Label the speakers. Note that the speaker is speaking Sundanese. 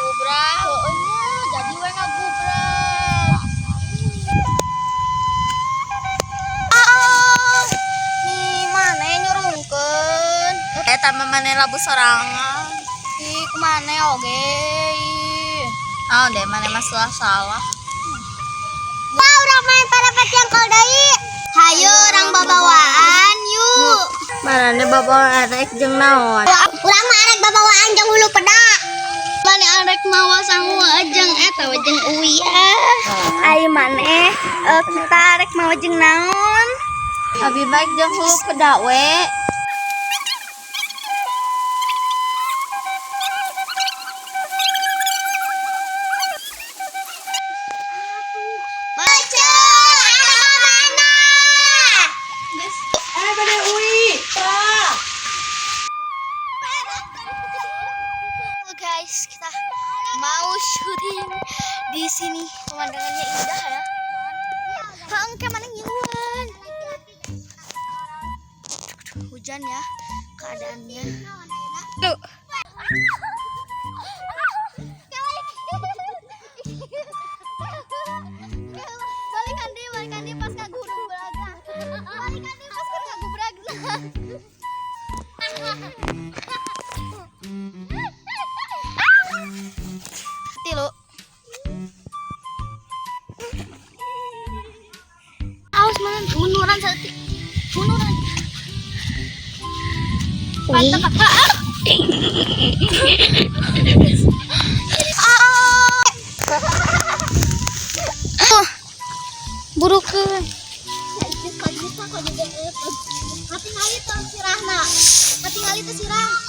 Speaker 1: Ngagubrak.
Speaker 2: Heueuh nya, jadi we ngagubrak. Ah, nih maneh nyurungkeun.
Speaker 1: Eta mah maneh labu sorangan.
Speaker 2: Ih, kumaneh oge. Ih.
Speaker 1: Naon deh maneh mah salah-salah.
Speaker 2: Wah, urang main parapet yang kol deui. Hayu urang babawaan yuk.
Speaker 1: Marane bawa arek jeung naon?
Speaker 2: Urang mah arek babawaan jeung hulu peda. Maneh arek mawa sangu jeung eta we jeung uwi ah. Ayo maneh, kita arek mawa jeung naon?
Speaker 1: Abi baik jeung hulu peda we.
Speaker 2: Baca, arek mana?
Speaker 3: Eh, bade uwi. Tah.
Speaker 2: Halo guys, kita mau syuting di sini. Pemandangannya indah ya. Hang ke mana ngiluan? Hujan ya keadaannya. Tuh. Balikan deui pas ngagubrak. Balikan deui pas ngagubrak. Tilu. Awas mana munduran saeutik. Munduran. Mantap, Pak. Ah. Ah. Burukeun. Katingali teh sirahna. Katingali teh sirah.